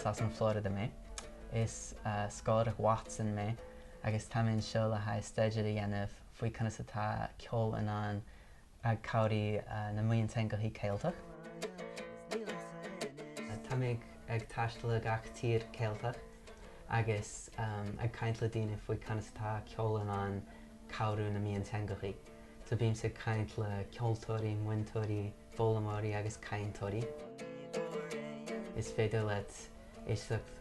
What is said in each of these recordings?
Is as an Florida mé. Is scoláire Watson mé agus tá mé anseo le haghaidh staidéar a dhéanamh faoi conas atá ceol in ann ag cabhrú na mionteangacha Ceilteach. Tá mé ag taisteal i gach tír Ceilteach agus ag caint le daoine faoi conas atá ceol in ann cabhrú na mionteangacha. So bímse ag caint le ceoltóirí, múinteoirí, foghlaimeoirí agus cainteoirí. Is féidir leat éisteacht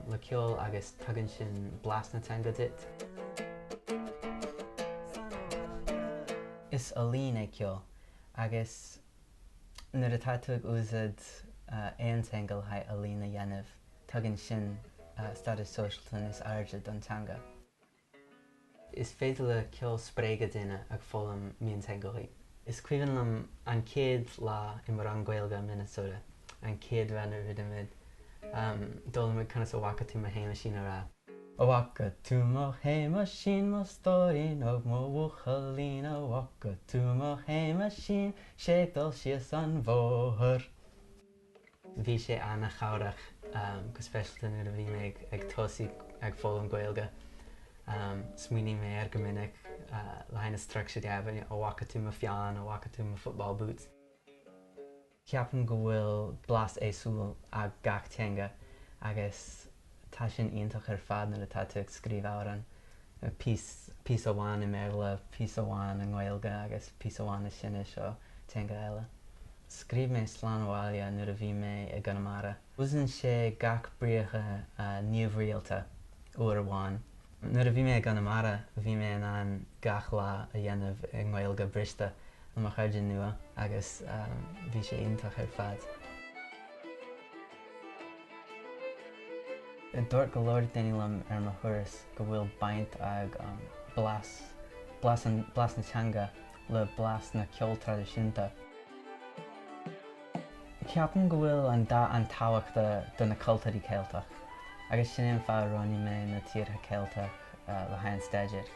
le ceol agus tugann sin blas na teanga duit. Is ealaín é ceol agus nuair atá tú ag úsáid aon teanga le haghaidh ealaín a dhéanamh, tugann sin stádas sóisialta níos airde don teanga. Is féidir le ceol spreagadh duine ag foghlaim mionteangacha. Is cuimhin liom an chéad lá i mo rang Gaeilge i Minnesota, an chéad rud a rinne muid, d'fhoghlaim muid conas a bhfaca tú mo Shéamaisín a rá. A bhfaca tú mo Shéamaisín, mo stóirín óg, mo bhuachaillín, a bhfaca tú mo Shéamaisín, sé ag dul síos an bhóthar. Bhí sé ana-chabhrach, go speisialta nuair a bhí mé ag tosú ag foghlaim Gaeilge. Smaoinigh mé air go minic le haghaidh na structúir a bhfaca tú mo pheann, a bhfaca tú mo football boots. Ceapaim go bhfuil blas éagsúil ag gach teanga agus tá sin iontach ar fad nuair atá tú ag scríobh amhrán. Píosa amháin i mBéarla, píosa amháin i nGaeilge agus píosa amháin i Sínis ó teanga eile. Scríobh mé Slán Abhaile nuair a bhí mé i gConamara. Úsáideann sé gach briathra neamhrialta uair amháin. Nuair a bhí mé i gConamara bhí mé in ann gach lá a dhéanamh i nGaeilge briste le mo chairde nua agus bhí sé iontach ar fad. Dúirt go leor daoine liom ar mo thuras go bhfuil baint ag blas, blas blas na teanga le blas na ceol traidisiúnta. Ceapaim go bhfuil an dath an-tábhachtach do na cultúirí Ceilteach agus sin é an fáth a roghnaigh mé na tíortha Ceilteach le haghaidh an staidéir.